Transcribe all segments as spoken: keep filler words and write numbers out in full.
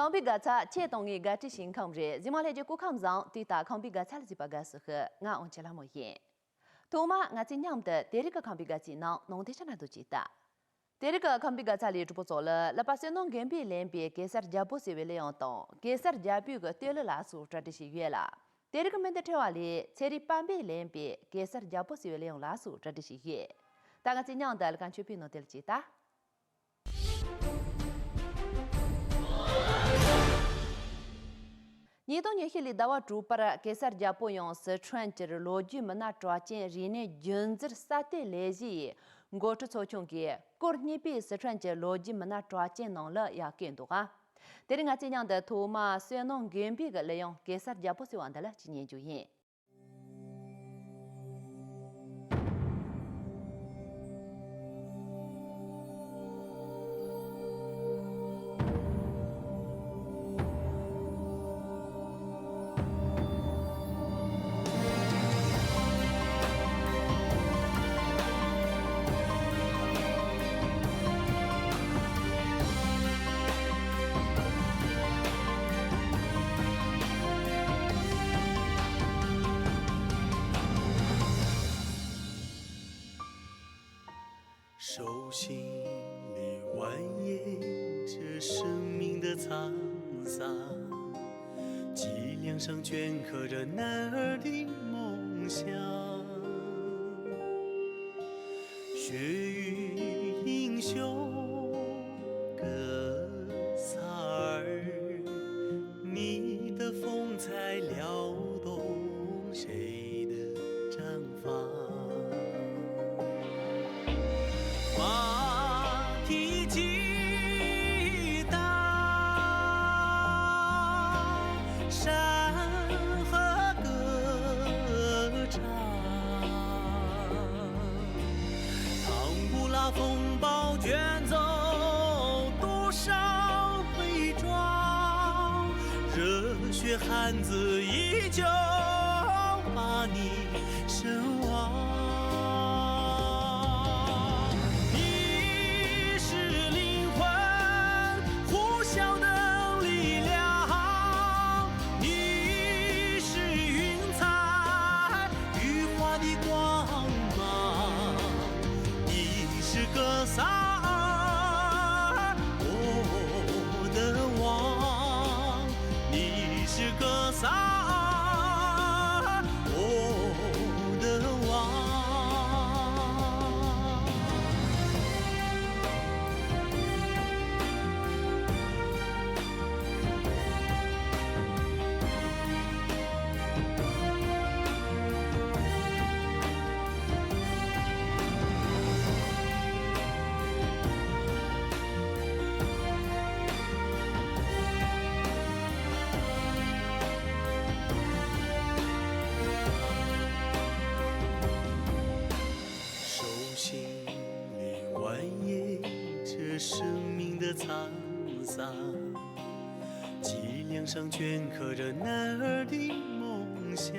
ཁམས་པའི་དགའ་ཚལ་ཁྱེད་དང་ངའི་དགའ་སྤྲོའི་ཞིང་ཁམས་རེད། གཟིགས་མོ་ལྷན་རྒྱས་སྐུ་ཁམས་བཟང་། དུས་ལྟར་ཁམས་པའི་དགའ་ཚལ་ལ་གཟིགས་པ་དགའ་བསུ་ཞུ། ང་དབང་ཆེན་ལྷ་མོ་ཡིན། ཐོག་མར་ང་ཚོས་མཉམ་དུ་དེ་རིང་གི་ཁམས་པའི་དགའ་ཚལ་ནང་ནང་དོན་ཆ་ནང་དུ་ཅིག་ལྟ། དེ་རིང་གི་ཁམས་པའི་དགའ་ཚལ་ལས་གྲོགས་པོ་ཚོ་ལ་ཀླད་པ་བསོད་ནམས་དགེ་འཕེལ་ལེན་པའི་གེ་སར་རྒྱལ་པོ་ཟེར་བའི་གླུ་དབྱངས་དང་གེ་སར་རྒྱལ་པོའི་གི་བསྟོད་གླུ་ལ་སོགས་གྲ་སྒྲིག་བྱས་ཡོད་ལ། དེ་རིང་གི་སྨོན་འདུན་ཕྲེང་བ་ལས་ཚེ་རིང་དཔལ་འབེབས་ལེན་པའི་གེ་སར་རྒྱལ་པོ་ཟེར་བའི་གླུ་དབྱངས་ལ་སོགས་གྲ་སྒྲིག་བྱས་ཡོད། ད་ང་ཚོས་མཉམ་དུ་ལྷན་རྒྱས་ཆོས་པའི་ནང་དེ་ལ་ཅིག་ལྟ། ཉིས་སྟོང་ཉི་ཤུ་ལོའི་ཟླ་བ་དྲུག་པར་གེ་སར་རྒྱལ་པོ་ཡང་སི་ཁྲོན་གྱི་ལོ་རྒྱུས་མི་སྣ་གྲགས་ཅན་རིག་གནས་རྒྱུན་འཛིན་གསར་གཏོད་ལས་གཞི་ཡི་འགོ་ཁྲིད་ཚོགས་ཆུང་གིས་སྐོར་གཉིས་པའི་སི་ཁྲོན་གྱི་ལོ་རྒྱུས་མི་སྣ་གྲགས་ཅན་ནང་ལ་ཡང་བསྐོས་འདུག་ག། དེ་རིང་ང་ཚོས་མཉམ་དུ་ཐོག་མར་བསོད་ནམས་དགེ་འཕེལ་གྱི་གླུ་དབྱངས་གེ་སར་རྒྱལ་པོ་ཟེར་བ་འདི་ལ་ཅིག་ཉན་རྒྱུ་ཡིན། 手心里蜿蜒着生命的沧桑，脊梁上镌刻着男儿的梦想。血雨英雄格萨尔，你的风采撩动谁的毡 马蹄击打山河歌唱，唐古拉风暴卷走多少 悲壮，热血汉子依旧把你守望。你是灵魂呼啸的力量，你是云彩 羽化的光芒。你是格萨尔，我的王。你是格萨尔，我的王。 手心里蜿蜒着生命的沧桑，脊梁上镌刻着男儿的梦想。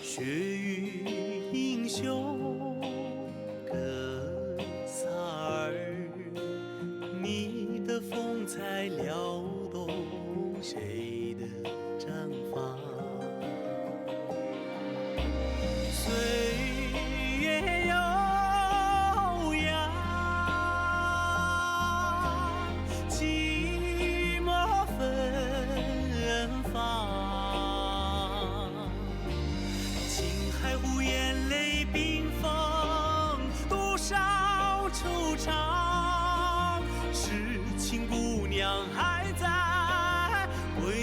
血雨英雄格萨尔，你的风采撩动谁的 毡房。岁月悠扬，寂寞芬芳。青海湖眼泪冰封多少惆怅，痴情姑娘还在 归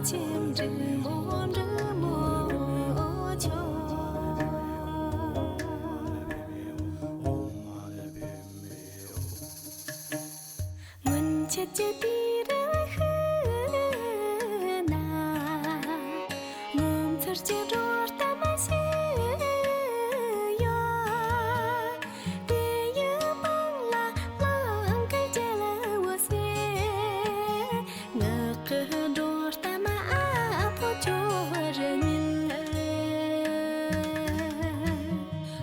ཅི་འབྲི་མོ་འབྲི་མོ་ཆོ། སྔོན་ཆད་ཀྱི་དུས་རབས་ཤིག་ན། ངོ་མཚར་གྱི་སྒྲོ་གཏམ་ཞིག་ཡོད། དེ་ཡི་མིང་ལ་གླིང་གི་རྒྱལ་པོ་ཟེར། ངག་གི་སྒྲོ་གཏམ་ཨ་ཕོ་ཁྱོད་རང་ཉིད།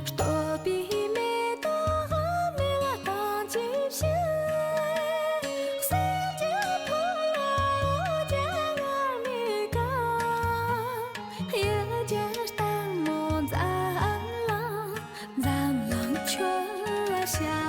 བསྟོད་པའི་མེ་ཏོག་མེ་ལ་གཏོང་བྱེད་ཕྱིར། གསེར་གྱི་ཕོར་བ་འོ་བརྒྱ་ངར་མེད་ཀ། གཡུ་བྱུར་ལྟར་མོ་འཛམ་གླིང་འཛམ་གླིང་ཁྱོད་ལ་ཤར།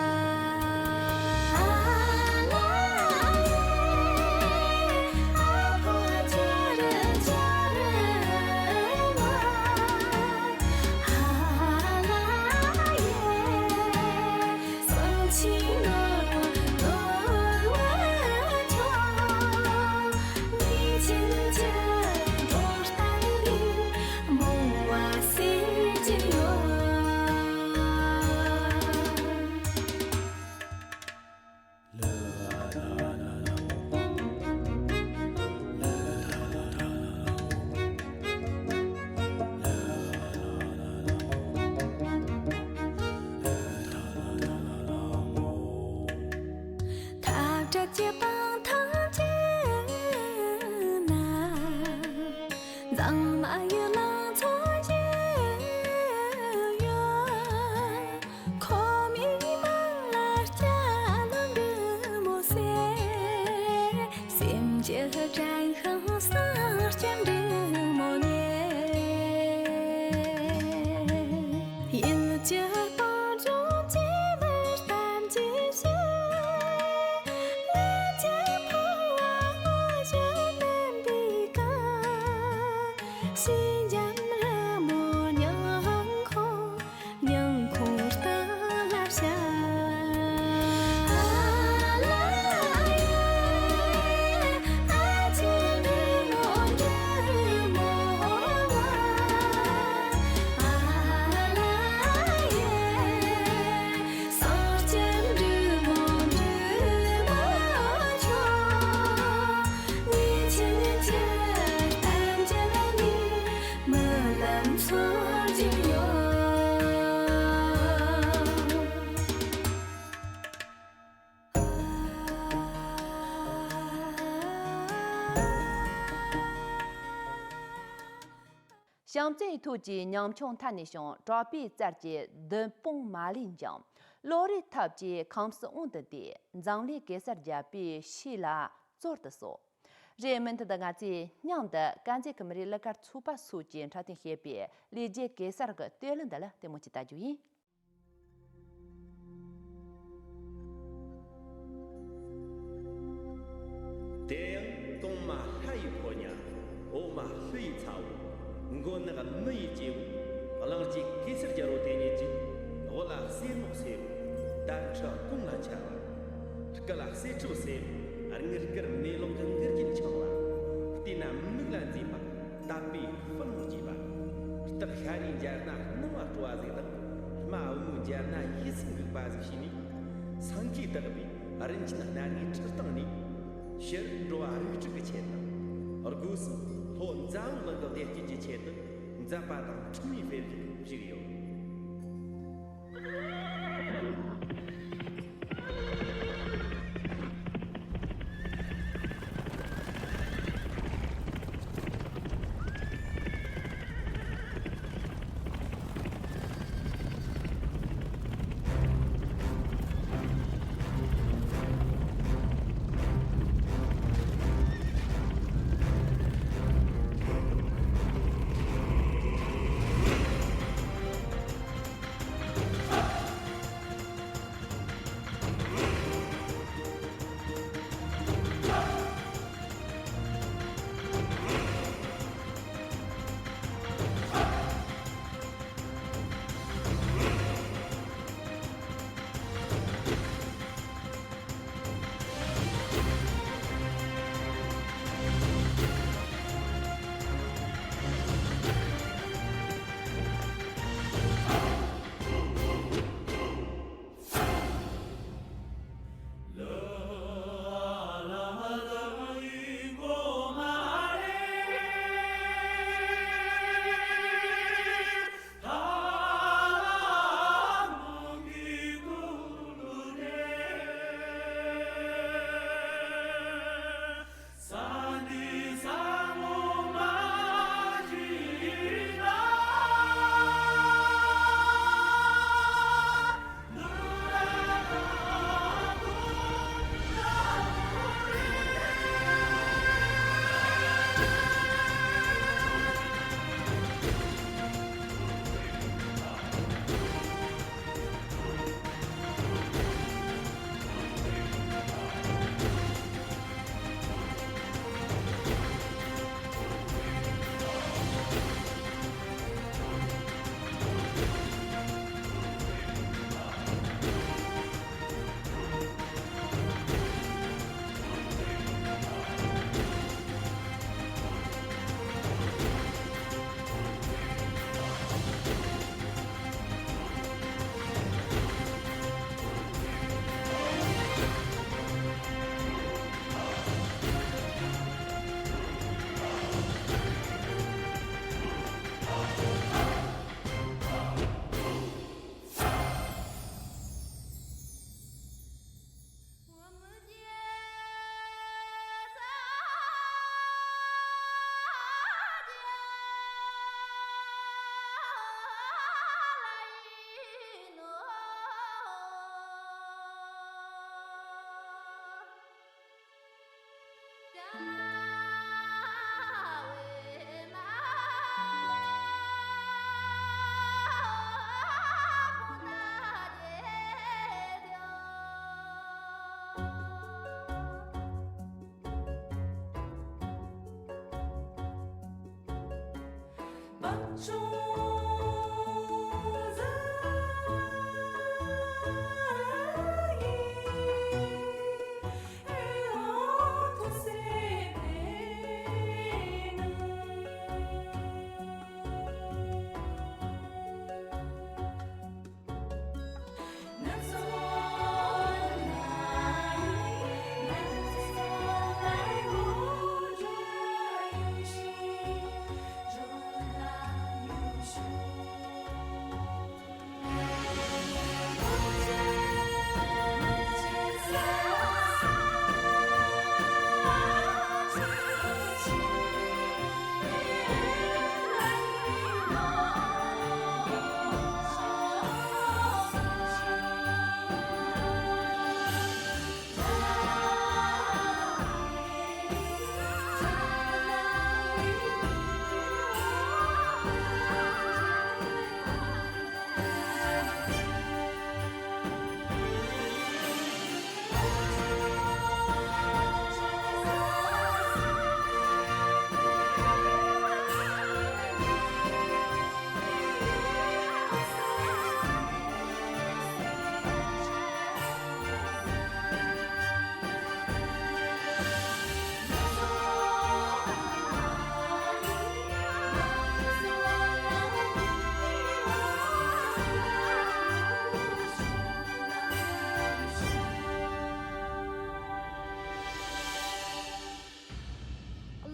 འཐབ་བྲལ་གྱི་སྤང་ཐང་ཅིག་ན། མཛངས་མ་ཡི་ལང་ཚོ་ཡོད། ཁོ་མོའི་མིང་ལ་སྐྱ་ལོ་འབྲི་མོ་ཟེར། སེམས་ཀྱི་དྲན་ཤིང་སྲང་སྐྱ་འབྲི་མོ་ཉེ། ཡིད་ཀྱི་སྤང་ལྗོངས་ཀྱི་མི་གཏམ་གྱི་ཞིང་། ལས་ཀྱི་ཕོ་བ་སྔོ་བཞིན་བསྣུན་པའི་སྐབས། ཞི་འཇམ་རི་མོ་སྙིང་ཁོང་སྙིང་ཁོང་རྟ་ལ་བྱ། མི་ལམ་ཚོར་གྱིན་ཡོད། བྱམས་བརྩེའི་ཐུགས་ཀྱིས་ཉམ་ཆུང་མཐའ་ནས་བྱུང་། གྲགས་པའི་རྩལ་གྱིས་བདུད་དཔུང་མ་ལུས་འཇོམས། བློ་རིག་ཐབས་ཀྱིས་ཁམས་གསུམ་དབང་དུ་བསྡུས། འཛམ་གླིང་གེ་སར་རྒྱལ་པོའི་ཕྱི་ལ་གཙོར་དུ་གསོལ། རེད། མུ་མཐུད་དུ་ང་ཚོས་མཉམ་དུ་དཀར་མཛེས་ཁམས་རིགས་གླུ་གར་ཚོགས་པ་སོགས་ཀྱིས་འཁྲབ་སྟོན་བྱེད་པའི་ལས་རྒྱུ་གེ་སར་གྱི་བསྟོད་གླུ་འདི་ལ་ལྟད་མོ་ཅིག་ལྟ་རྒྱུ་ཡིན། དེ་ཡང་གོང་མ་ལྷ་ཡི་ཕོ་ཉ། འོག་མ་ཀླུ་ཡི་ཚ་བོ། མགོ་ནག་མི་ཡི་སྐྱེ་བོ། གླིང་རྗེ་གེ་སར་རྒྱལ་པོ་དེ་ཉིད་ཀྱིས། དབུ་ལ་གསེར་མོ་སེར་བོ། དར་ཁྲི་གོང་ལ་འཕྱར་བ། སྐུ་ལ་གསེར་ཁྲི་སེར་བོ། དངུལ་དཀར་མེ་ལོང་གི་མགུལ་རྒྱན་འཕྱར་བ། བལྟས་ན་མིག་ལ་མཛེས་པ། དད་པའི་དཔལ་མོ་སྐྱེས་པ། སྟག་ཤ་རའི་འཇའ་སྣ་སྣང་བ་སྤྲོ་བ་ཟིག་དང་། རྨ་བུ་མོའི་འཇའ་སྣ་ཡིད་སེམས་འགུག་པ་ཟིག་བྱས་ནས། སེང་གེས་བཏེགས་པའི་རིན་ཆེན་སྣ་ལྔའི་ཁྲི་སྟེང་ནས། ཕྱི་རོལ་འགྲོ་བ་རིགས་དྲུག་གི་ཆེད་དང་། སྒོས་སུ་ལྷོ་འཛམ་བུ་གླིང་གི་བདེ་སྐྱིད་ཀྱི་ཆེད་དུ། མཛད་པ་དང་འཁྲུངས་མིའི་དཔེ་བཞིན་བཞུགས་ཡོད།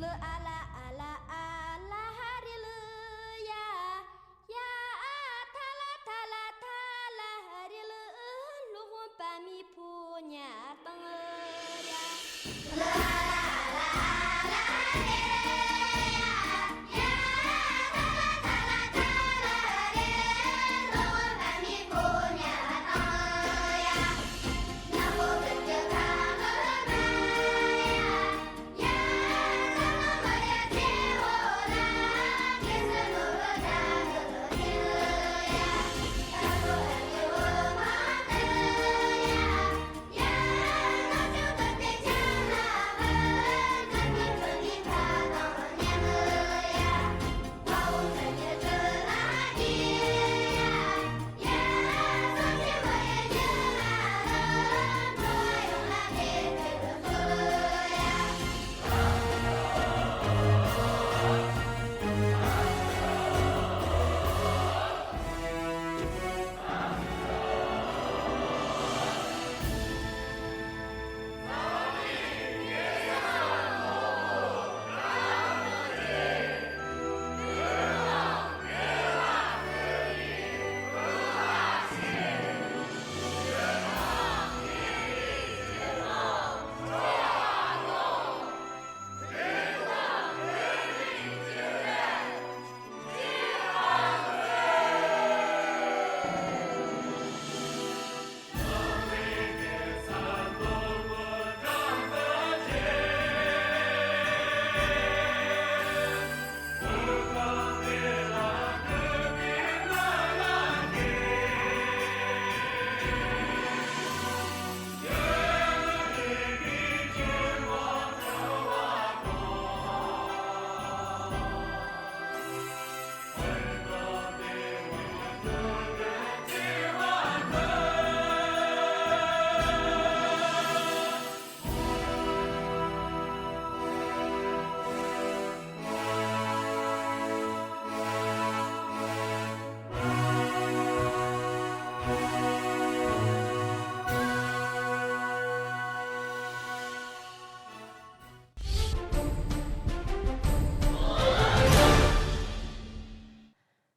ལ་ཨ་ལ་ཨ་ལ་ཨ་ལ་ཧ་རི་ལུ་ཡ། ཡ་ཨ་ཐ་ལ་ཐ་ལ་ཐ་ལ་ཧ་རི་ལུ། ལོ་ཧོན་པ་མི་ཕོ་ཉ་དང་ཡ།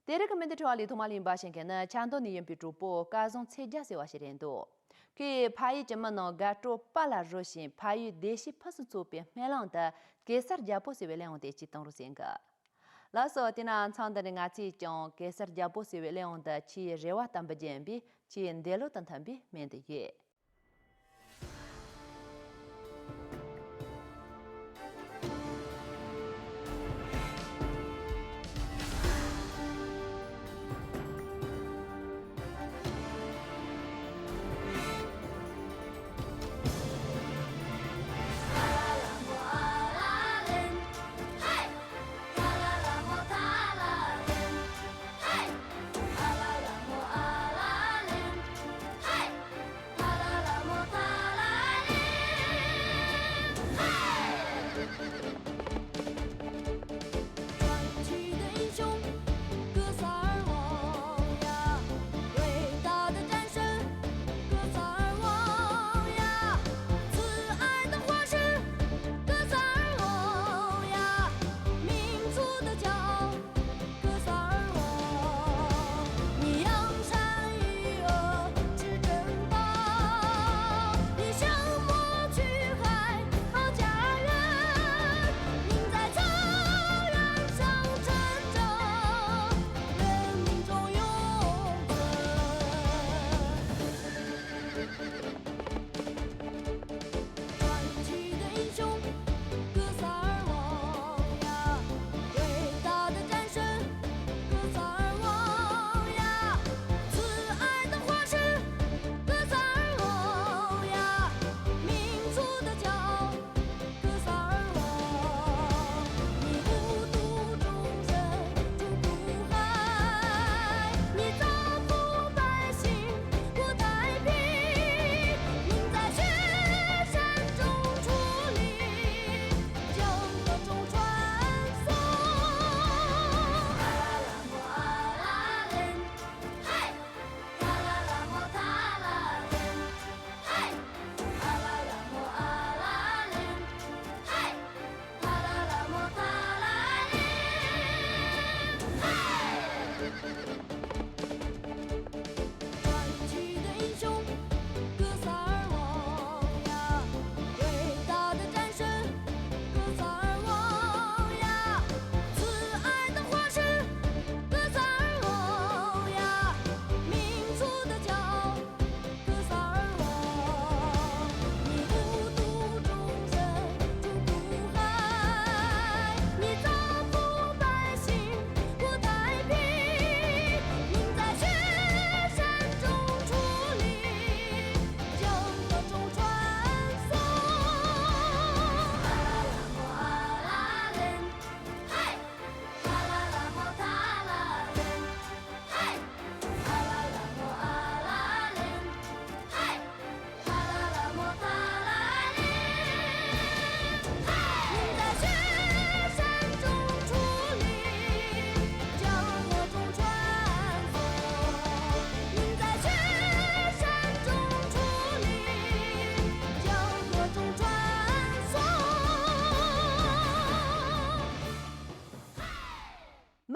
དེ་རིང་གི་མི་འདི་འཕྲོ་བ་ལས་ཐོག་མ་ལ་ཡིན་པ་ཞིག་གི་ནི་ཆབ་མདོ་ནས་ཡིན་པའི་གྲོགས་པོ་སྐལ་བཟང་ཚེ་རྒྱལ་ཟེར་བ་ཞིག་རེད་འདུག་ཁོས་ཕ་ཡུལ་གྱི་མི་རྣམས་དགའ་སྤྲོ་དཔལ་ལ་རོལ་ཞིང་ཕ་ཡུལ་བདེ་སྐྱིད་ཕུན་སུམ་ཚོགས་པའི་སྨོན་ལམ་དུ་གེ་སར་རྒྱལ་པོ་ཟེར་བའི་གླུ་དབྱངས་དེ་གཅིག་བཏང་རོགས་ཟེར་གི། ལགས་སོ། དེས་ན་མཚམས་འདི་ནས་ང་ཚོས་ཀྱང་གེ་སར་རྒྱལ་པོ་ཟེར་བའི་གླུ་དབྱངས་འདི་ཁྱེད་རེ་བ་དམ་པོ་བརྒྱན་པའི་ཁྱེད་འདོད་བློ་དང་མཐུན་པའི་སྨོན་འདུན་ཡོད།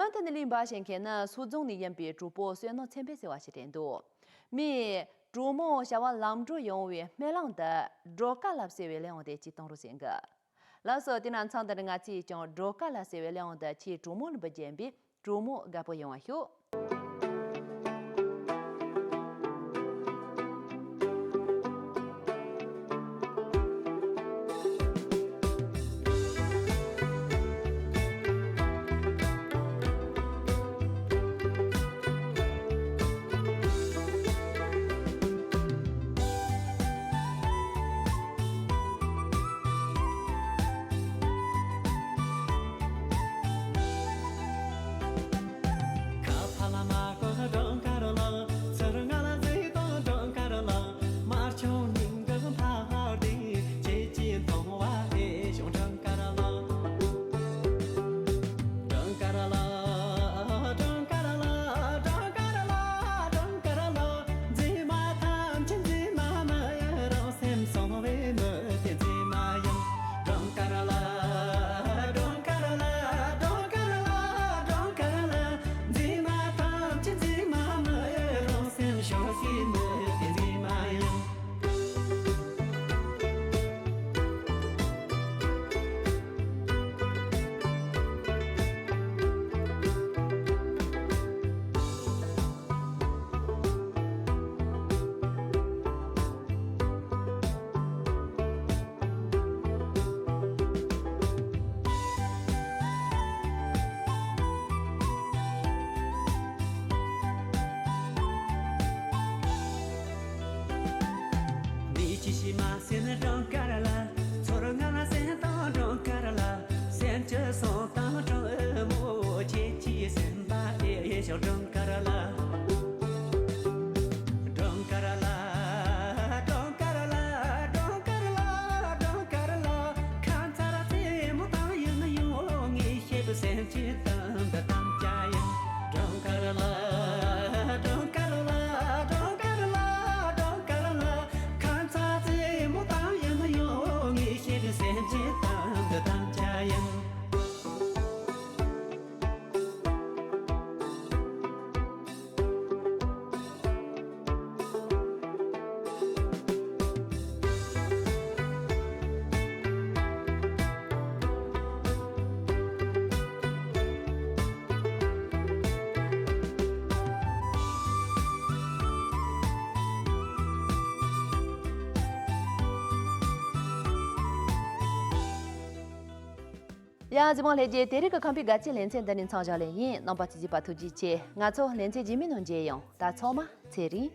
མུ་མཐུད་ནས་གླེང་བ་བྱེད་མཁན་ནི་སོག་རྫོང་ནས་ཡིན་པའི་གྲོགས་པོ་བསོད་ནམས་ཚེ་འཕེལ་ཟེར་བ་ཞིག་རེད་འདུག་མིས་གྲོགས་མོ་བྱ་བ་ལམ་འགྲོ་ཡོང་བའི་སྨོན་ལམ་དུ་སྒྲོལ་དཀར་ལ་ཟེར་བའི་གླེང་བ་དེ་ཅིག་གཏོང་རོགས་ཟེར་གི། ལགས་སོ། དེ་ན་མཚམས་འདི་ནས་ང་ཚོས་ཀྱང་སྒྲོལ་དཀར་ལ་ཟེར་བའི་གླེང་བ་འདི་ཁྱེད་གྲོགས་མོ་ལ་འབུལ་རྒྱུ་ཡིན་པས། གྲོགས་མོ་དགའ་པོ་ཡོང་བ་ཤོག་ཡ། གཟིགས་མོ་ལྷན་རྒྱས། དེ་རིང་གི་ཁམས་པའི་དགའ་སྐྱིད་ལེ་ཚན་འདི་ནས་མཚམས་བཞག་ལེ་ཡིན། རྣམ་པ་ཚོས་གཟིགས་པ་ཐུགས་རྗེ་ཆེ། ང་ཚོ་ལེ་ཚན་རྗེས་མའི་ནང་མཇལ་ཡོང་། ད་ཚང་མ་ཚེ་རིང་།